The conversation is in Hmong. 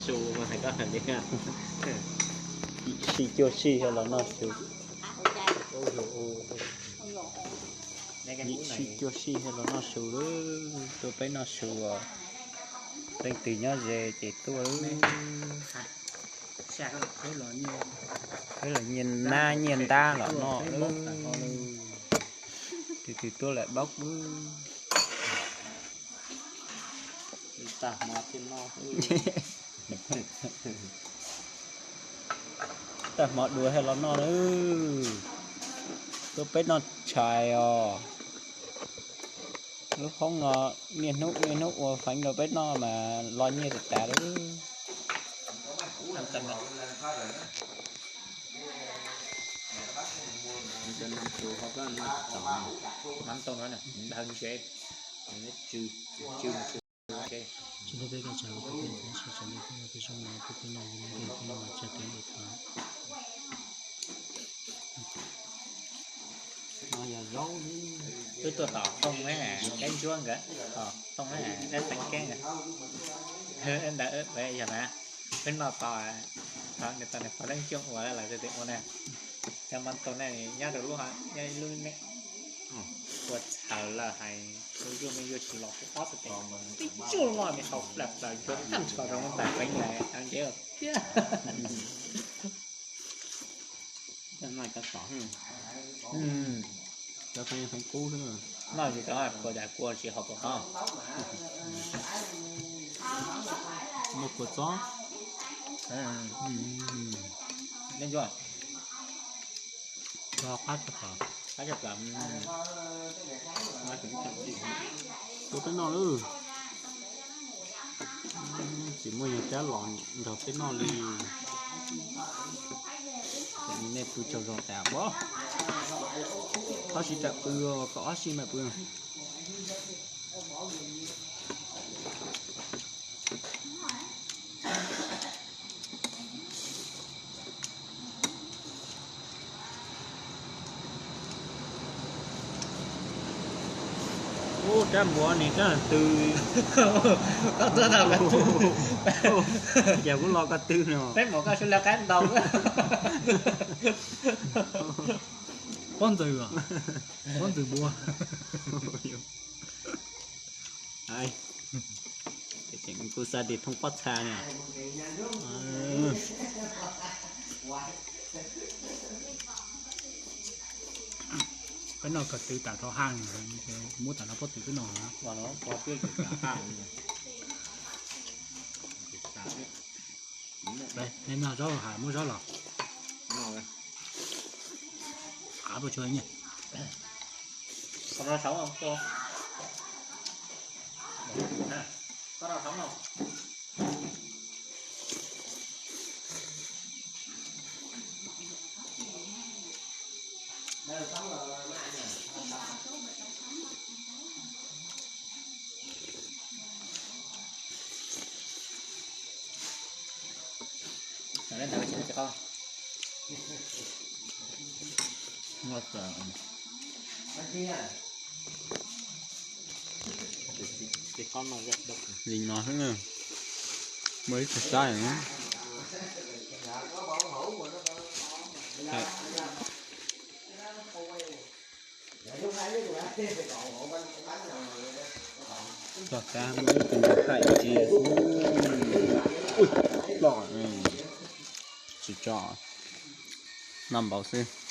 Su, yim sij cuaj sij los noj su. Yim sij cuaj sij los noj su lawm, tuaj peb noj su os. Leej twg nyob ze ces tuaj. Peb los nyiaj nab nyiaj ntab los noj lawm. Twg twg tuaj lawm paub. Tag hmo dua thiaj los noj na. Tuaj peb noj tshais os. Lub hoob no niaj hnub niaj hnub ua feev rau peb noj mas lo nyiaj tas tas lawm. Mab tau no, ntawd ntshe tsw, tsw. Tsis tau peb koj tsav, peb tsav, tsav ntawm peb no, peb zoo no, peb peb no, peb no tsa peb ntawm peb. No yog zaub. Wb tuaj tom Tooj ne, Kab Ntsuab nkawd, Tooj ne, Dab Teev Keeb nkawd. Ntawd yog na, wb noj tos, tos nws tos nws pog Leej Xyooj ua lawm tias ua na. Cov Mab Tau ne nyob rau lub, nyob ib lub ne, ua txhaws lawm hais, ua zuaj me zuaj tsis los kuv ob txhais tes, peb tsuj loj me hau plaws plaws cuag tag nrho rau lub ntais peev lawm, ncev thiab. Cov feeb qub xwb. Noj tsis tau kua das kua tsis haum kua txob. Muaj kua txob. Qab tshaj plaws. Tuaj peb noj lawm. Tsis muaj yog cab los nrog peb noj li. Nej pw tsaug zog tas pob. Ob sij tawm pw, kaum ob sij mam pw. Ub, rab npua ni rab twg? Koj tuaj tau ko twg? Yog kuv los ko twg no? Peb mus koj sib laj qab ntau. Pob ntxwg, pob ntxwg npua. Kuv xav tias thoob pob txha na. Peb noj ko tw tam rau haj, muab tam no pob tw peb noj. Nej noj zaub hais muab zaub los. Av pua tsuag nyiaj. Li no xwb na, muaj ib tug saib. Tog kab muaj ib tug haim ntsia xwb. Ui, ploj, tsis tso, noj npaum xwb.